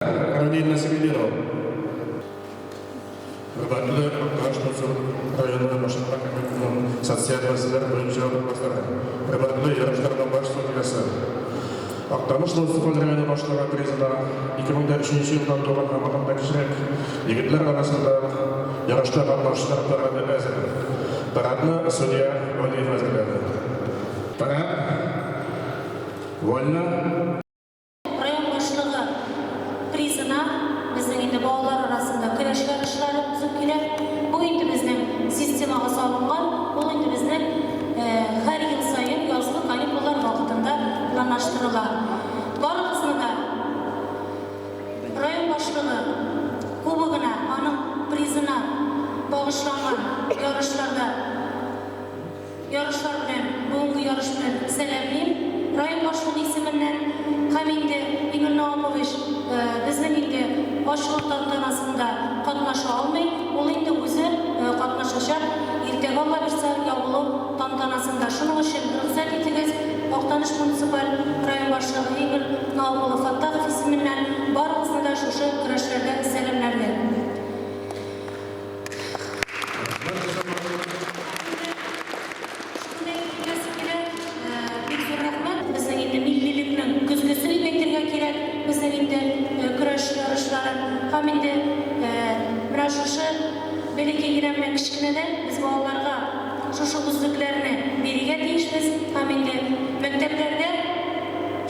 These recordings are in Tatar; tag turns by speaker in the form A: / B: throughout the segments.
A: Равил Насибетдинов. Хөрмәтле Актаныш районы башкарма комитетының социаль мәсьәләләр буенча урынбасары, хөрмәтле ярышларның баш судьясы, Актаныш муниципаль районы башлыгы призына 2003 елдан туган һәм аннан да кечерәк егетләр арасында ярышта катнашучылар парады әзер. Парадны судья Вәлиев әзерләде. Парад вольно.
B: Район башлыгы призына безнең инде балалар арасында көрәш ярышлары узып килә. Бу инде безнең системага салынган, ул инде безнең һәр ел саен язгы каникуллар вакытында планлаштырыла. Барыгызны да район башлыгы кубогына, аның призына багышланган ярышларда Ярышлар белән, бүгенге ярыш белән сәламлим район башлыгы исеменнән. Һәм инде Игорь Наупович безнең инде ачылу тантанасында катнаша алмый, ул инде үзе катнашачак иртәгә, Алла бирса, ябылу тантанасында. Шуның өчен рөхсәт итегез, Актаныш муниципаль район башлыгы Игорь Науп улы Фаттахов исеменнән барыгызны да шушы көрәшләрдә сәламләргә. Шуны әйтәсе килә, бик зур рәхмәт. Безнең инде миллилекнең көзгесе дип әйтергә кирәк, безнең инде көрәш ярышларын. Һәм инде менә шушы бәләкәй генә менә кечкенәдән без балаларга шушы үзлекләрне бирергә тиешбез. Һәм инде мәктәпләрдә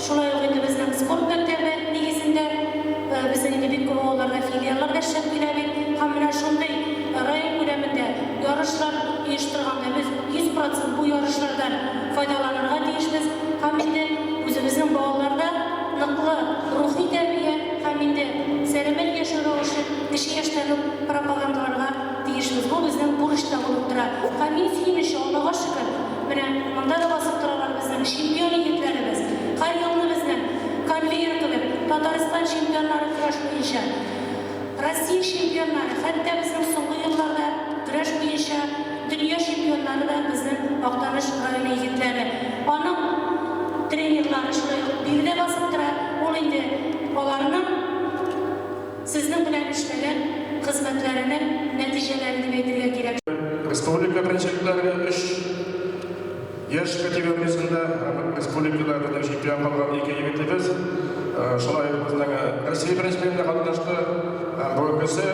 B: шулай ук инде безнең спорт мәктәбе нигезендә безнең инде бик күп авылларда филиаллар да эшләп килә бит. Һәм менә шундый район күләмендә ярышлар оештырганда без 100 процент бу ярышлардан файдаланырга тиешбез. Һәм инде үзебезнең балаларда ныклы рухи тәрбия һәм инде сәламәт яшәү рәвешен кече яшьтән үк пропагандаларга тиешбез. Бу безнең бурыч та булып тора. Һәм иң сөенече, Аллага шөкер, Менә монда да басып торалар безнең чемпион егетләребез. Һәр елны безнең конвейер кебек Татарстан чемпионнары көрәш буенча, Россия чемпионнары, хәтта безнең соңгы елларда көрәш буенча дөнья чемпионнары да безнең Актаныш районы егетләре. Аның тренерлары шулай ук биредә басып тора. Ул инде аларның сезнең белән эшләгән хезмәтләренең нәтиҗәләре дип әйтергә кирәк.
A: Республика беренчелекләре өч яшь категориясендә һәм республикада безнең чемпион калган ике егетебез шулай ук безнең Россия беренчелегендә катнашты. Һәм бүгенгесе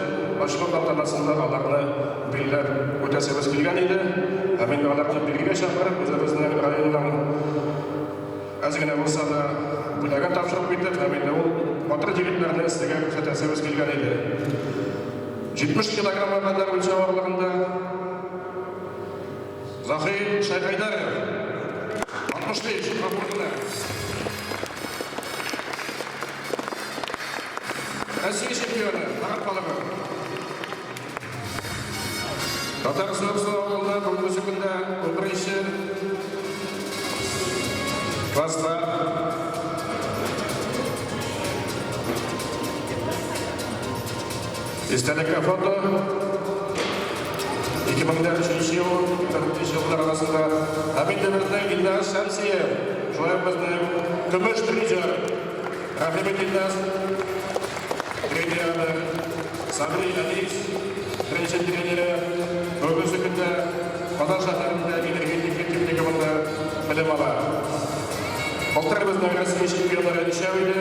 A: ачылу тантанасында аларны билгеләп үтәсебез килгән иде. Һәм инде аларны бирегә чакырып, үзебезнең районның Әз генә булса да бүләген тапшырып киттек һәм инде ул батыр егетләрне сезгә күрсәтәсебез килгән иде. 70 килограммга кадәр үлчәү авырлыгында Заһид Шәйхәйдәров, 65, Гафурдина. Россия чемпионы, Марат Балыгов. Татар Сырсы авылында бүгенге көндә 11 класста истәлеккә фото 2003 ел, 2004 еллар арасында һәм инде безнең Илназ Шәмсиев, шулай ук безнең көмеш призер Рәхим Илназ тренеры Сабри Әнис, беренче тренеры, бүгенге көндә Казан шәһәрендә энергетика техникумында белем ала. Былтыр безнең Россия чемпионнары өчәү иде.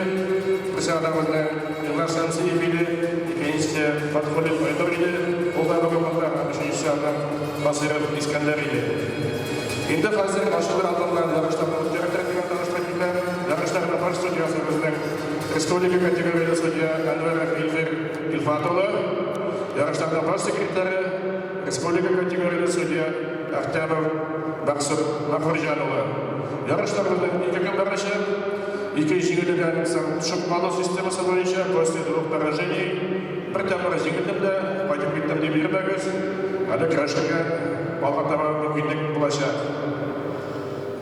A: Берсе анда безнең Илнар Шәмсиев иде, икенчесе Фатхуллин Айнур иде, ул да бүген монда, һәм өченчесе аның Басыйров Искәндәр иде. Инде хәзер ачылыр алдыннан ярышларны үткәрергә дигән тавышка килә. Ярышларның баш судьясы безнең республика категорияле судья Әнвәров Илфир Илфат улы, ярышларның баш секретаре, республика категорияле судья Әхтәмов Мәкъсүт Мәгъфүрҗан улы. Ярышлар безнең ике көн барачак. Ике җиңелүдән соң төшеп калу системасы буенча, после двух поражений, бер тапкыр җиңелдем дә, кайтып киттем дип йөрмәгез, әле көрәшергә алга таба мөмкинлек булачак.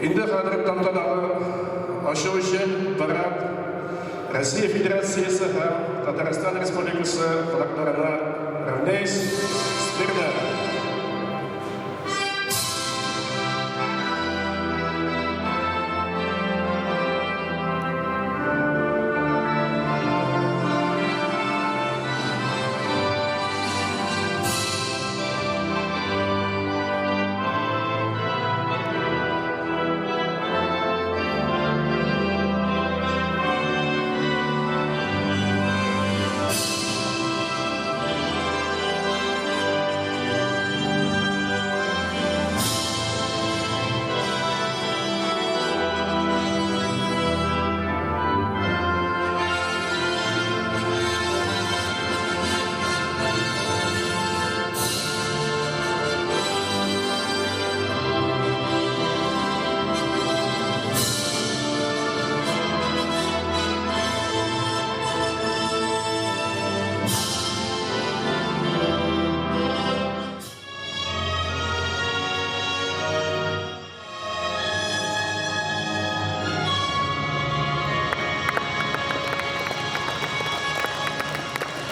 A: Инде хәзер тантаналы ачу өчен парад Россия Федерациясе һәм Татарстан Республикасы флагларына равняйсь, смирно!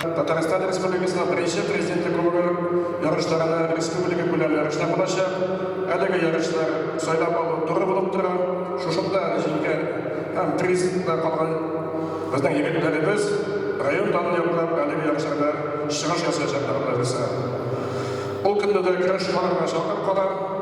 A: Татарстан Республикасының беренче Президенты Кубогы ярышларына республика күләмле ярышлар булачак. Әлеге ярышлар сайлап алу туры булып тора. Шушында җиңгән һәм призда калган безнең егетләребез район данын яклап әлеге ярышларда чыгыш ясаячаклар, Алла бирсә. Ул көнне дә көрәш карарга чакырып калам.